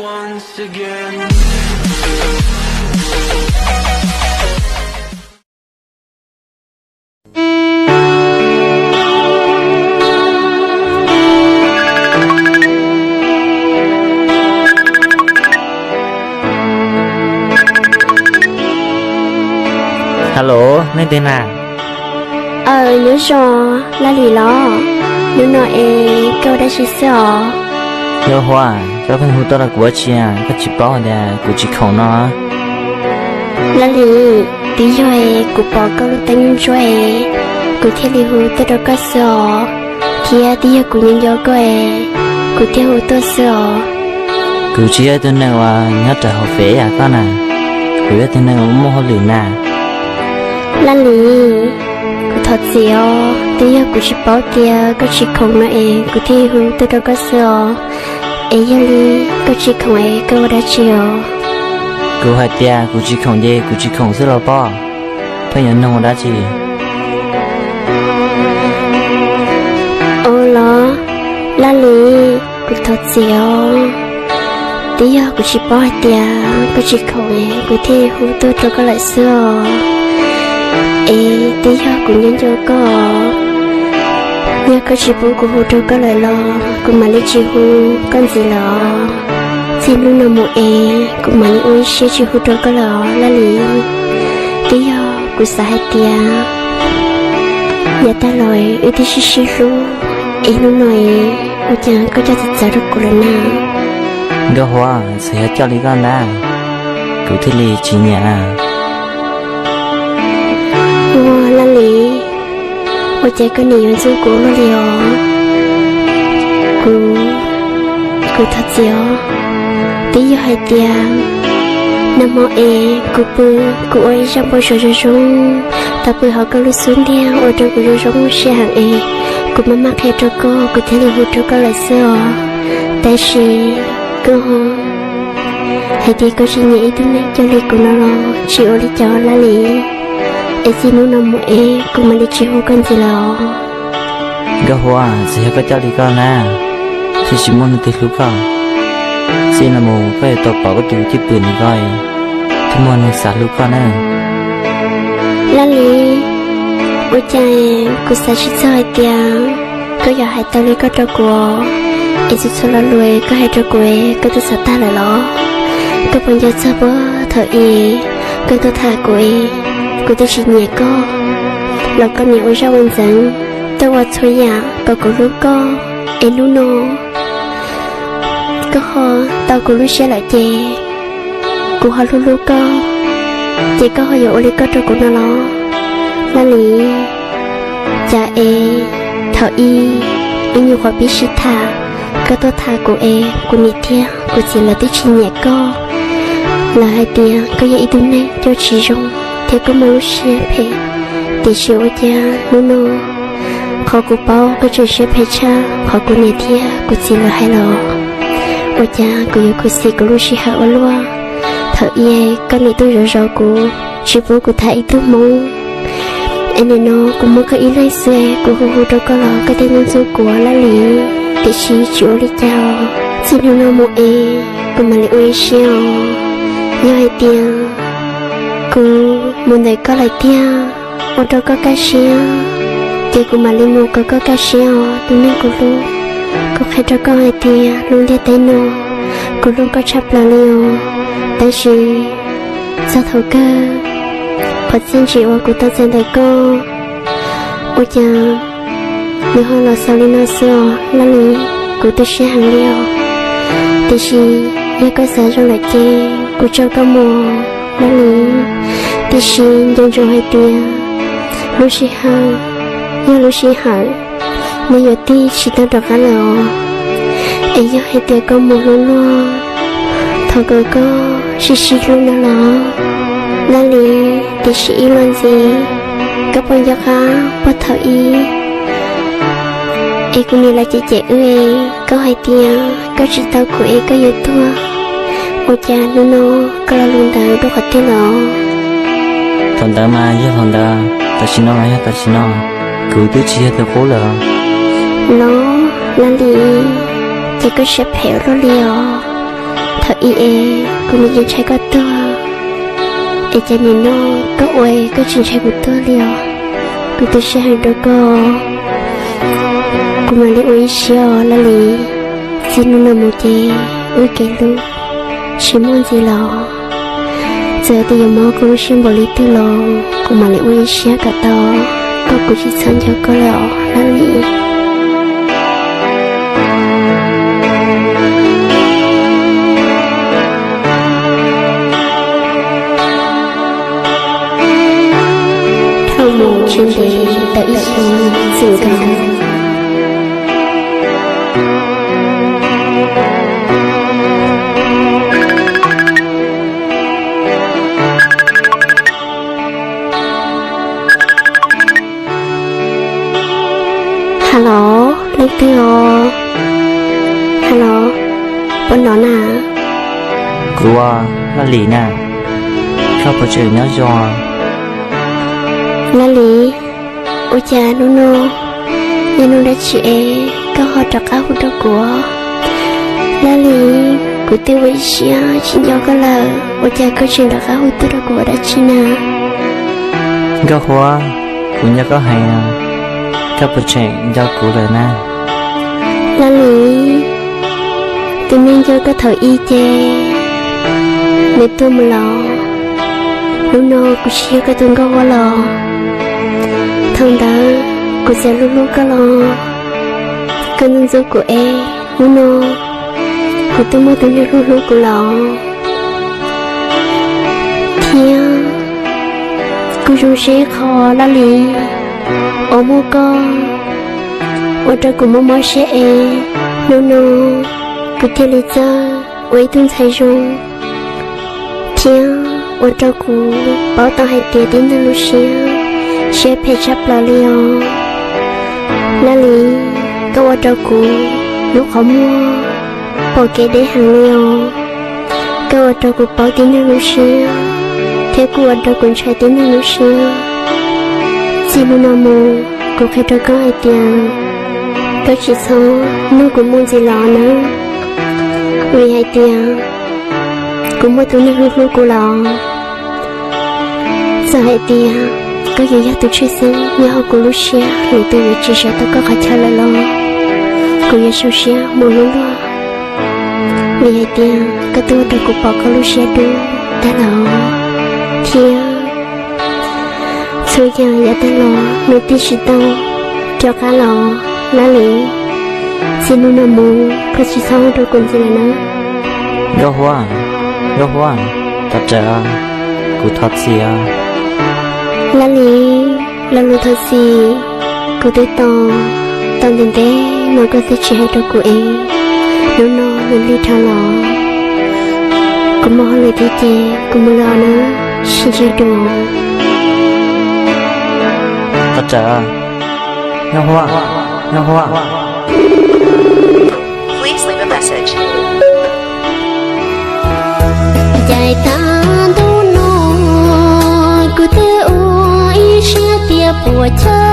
Hello, nej twg na? Aw, nyob zoo, Laj Lis los? Hnub no es koj ua dab tsi xwb os? Nkauj Huab, koj pheej hu tuaj rau kuv ua dab tsi, koj tsis paub hais tias kuv tsis khoom no? Laj Lis, twb yog es kuv pom koj lub teeb ntsuab es kuv thiaj li hu tuaj rau koj xwb os, thiab twb yog kuv nco nco koj es kuv thiaj hu tuaj xwb os. Kuv tsis yog ib tug neeg uas nyob rau hauv fem yam koj na, kuv yog ib tug neeg uas muaj hauj lwm na. Laj Lis, kuv thov txim os, twb yog kuv tsis paub tias koj tsis khoom no es kuv thiaj hu tuaj rau koj xwb os. Es yog li koj tsis khoom es koj ua dab tsi os? Kuv hais tias kuv tsis khoom ces kuv tsis khoom xwb los pob, pheej yuav nug ua dab tsi? Ua los, Laj Lis, kuv thov txim os, twb yog kuv tsis paub hais tias koj tsis khoom es kuv thiaj hu tuaj rau koj lawm xwb os. Es twb yog kuv nco nco koj, yog koj tsis pub kuv hu rau koj lawm los kuv mam li tsis hu koj ntxiv lawm os. Txij hnub no mus es kuv mam li ua ib siab tsis hu rau koj lawm os Laj Lis. Twb yog kuv xav hais tias yav tag los wb twb sib sib hlub, es hnub no es ua cas koj coj txawv txawv rau kuv lawm na? Nkauj Huab, txawm yog coj li koj ntag, kuv thiaj li tsis nyiam. Ua Laj Lis, ua cas koj nim yuav ntxub kuv ua luaj li os? Kuv, kuv thov txim os. Twb yog hais tias nag hmo es kuv pw, kuv ua ib zaj npau suav zoo zoo, tau pw hauv koj lub xub ntiag ua rau kuv zoo zoo siab heev es kuv maj maj qhia rau koj, kuv thiaj li hu rau koj lawm xwb os. Tab sis koj hais tias koj tsis nyiam ib tug neeg coj li kuv no los tsis ua li cas Laj Lis. Es txij hnub no mus es kuv mam li tsis hu koj ntxiv lawm os. Nkauj Huab, txawm yog koj coj li koj na, thiaj tsis muaj neeg twg hlub koj. Txij no mus koj yuav tau pom koj tus cwj pwm ntawm ko, thiaj muaj neeg xav hlub koj na. Laj Lis, ua cas kuv xav tsis txog hais tias koj yuav hais tau li koj rau kuv, es txhua txhua lo lus koj hais rau kuv koj twb xav tag lawm los? Koj puas nco txog puag thaum ub koj tuaj tham kuv, kuv twb tsis nyiam koj los koj nim ua zaj ua ntxeev, tuaj ua txhua yam kom kuv hlub koj, es hnub no koj ho tau kuv lub siab lawm ces kuv ho hlub hlub koj, ces koj ho yuav ua li koj rau kuv no los? Laj Lis, cas es thaum ub wb nyuam qhuav pib sib tham, koj tuaj tham kuv es kuv niam thiab kuv txiv lawv twb tsis nyiam koj. Lawv hais tias koj yog ib tug neeg coj tsis zoo thiab koj muaj lub siab phem, tiam sis ua cas hnub no qhov kuv paub koj tseem siab phem tshaj qhov kuv niam thiab kuv txiv lawv hais los? Ua cas kuv yuav khuv xim kuv lub sij hawm ua luaj? Thaum ub koj nim tuaj zov zov kuv, tsis pub kuv tham ib tug hmoob, es nim no kuv muaj koj ib leeg xwb, kuv hu hu rau koj los koj thiaj ntxub ntxub kuv Laj Lis. Tiam sis tsis ua li cas, txij hnub no mus es kuv mam li ua ib siab os. Yog hais tias kuv mus ntawm koj lawm tiag, ua rau koj kaj siab, ces kuv mam li mus kom koj kaj siab os tus neeg kuv hlub. Kuv qhia rau koj hais tias lub ntiaj teb no kuv hlub koj tshaj plaws li os. Tab sis txog thaum kawg, qhov txiaj ntsim uas kuv tau txais ntawm koj, ua cas nws ho los xaus li no xwb os Laj Lis. Kuv tu siab heev li os. Tiam sis yog koj xav zoo lawm ces kuv tso koj mus Laj Lis. Tiam sis nco ntsoov hais tias lub sij hawm yog lub sij hawm, nws yuav tig tsis tau rov qab lawm os. Es yog hais tias koj mus hlub luag thaum kawg koj sib sib hlub no los Laj Lis, tiam sis ib los ntxiv, koj puas nco qab puag thaum ub es kuv niam lawv cem cem wb es koj hais tias koj tsis tau kuv es koj yuav tuag? Ua cas hnub no koj lo lus ntawd dua qhov twg los? Thaum ntawd mas yog thaum ntawd, tam sim no mas yog tam sim no, kuv twb tsis yog tus qub lawm. Los Laj Lis, ces koj siab phem ua luaj li os. Thaum Ib es kuv nim yeej ntshai koj tuag, es cas nim no koj ua koj tsis ntshai kuv tuag li os? Kuv tu siab heev rau koj. Kuv mam li ua ib siab os Laj Lis. Txij hnub no mus ces wb kev hlub tsis muaj ntxiv los, txawm tias yuav mob koj lub siab npaum li twg los kuv mam li ua ib siab kom tau koj, kuv tsis txhob nco koj lawm os Laj Lis. Dhau mus tsis ntev tau ib xyoos txwm nkaus. Hello, leej twg os? Hello, puas hnov na? Kuv, Laj Lis na, koj puas tseem nyob zoo? Laj Lis, ua cas hnub no yog hnub dab tsi es koj ho rov qab hu rau kuv? Laj Lis, kuv twb ua ib siab tsis nco koj lawm, ua cas koj tseem rov qab hu tuaj rau kuv ua dab tsi na? Nkauj Huab, kuv nco koj heev, koj puas tseem nco kuv lawm na? Laj Lis, tus neeg nco koj thaum ub ces nws tuag mus lawm. Hnub no kuv tsis yog koj tus Nkauj Huab lawm. Thaum ntawd kuv txawm hlub hlub koj los koj ntxub ntxub kuv es hnub no kuv twb muaj tus neeg hlub hlub kuv lawm. Thiab kuv zoo siab ib qho Laj Lis, uas muaj koj ua rau kuv mob mob siab es hnub no kuv thiaj li txawj ua ib tug ntxhais zoo, thiab ua rau kuv paub tau hais tias tib neeg lub siab, siab phem tshaj plaws li os. Laj Lis, koj ua rau kuv lub qhov muag pom kev deb heev li os. Koj ua rau kuv paub tib neeg lub siab, thiab kuj ua rau kuv ntshai tib neeg lub siab. Txij hnub no mus, kuv qhia rau koj hais tias koj tsis txhob nug kuv mus ntxiv los nawb, vim hais tias kuv muaj tus neeg hlub hlub kuv lawm. Txawm hais tias koj yuav yog tus tshwj xeeb nyob hauv kuv lub siab, lwm tus yuav tsis sawv tau koj qhov chaw lawm los, kuv yuav zoo siab mus hlub luag, vim hais tias koj twb ua rau kuv pom koj lub siab dub tag lawm, thiab txhua yam yav tag los nws twb tsis tau rov qab los. Laj Lis, txij hnub no mus koj tsis txhob hu rau kuv ntxiv lawm nawb. Nkauj Huab, Nkauj Huab, thov rawm, kuv thov txim. Laj Lis, lo lus thov txim kuv twb tos tau ntev ntev no koj twb tsis hais rau kuv es hnub no nws lig dhau los. Kuv muaj hauj lwm thiab ces kuv mus lawm nawb, sib ntsib dua. Thov rawm, Nkauj Huab, Nkauj Huab. Ncaim tag ntuj no kuv twb ua ib siab tias puas chawj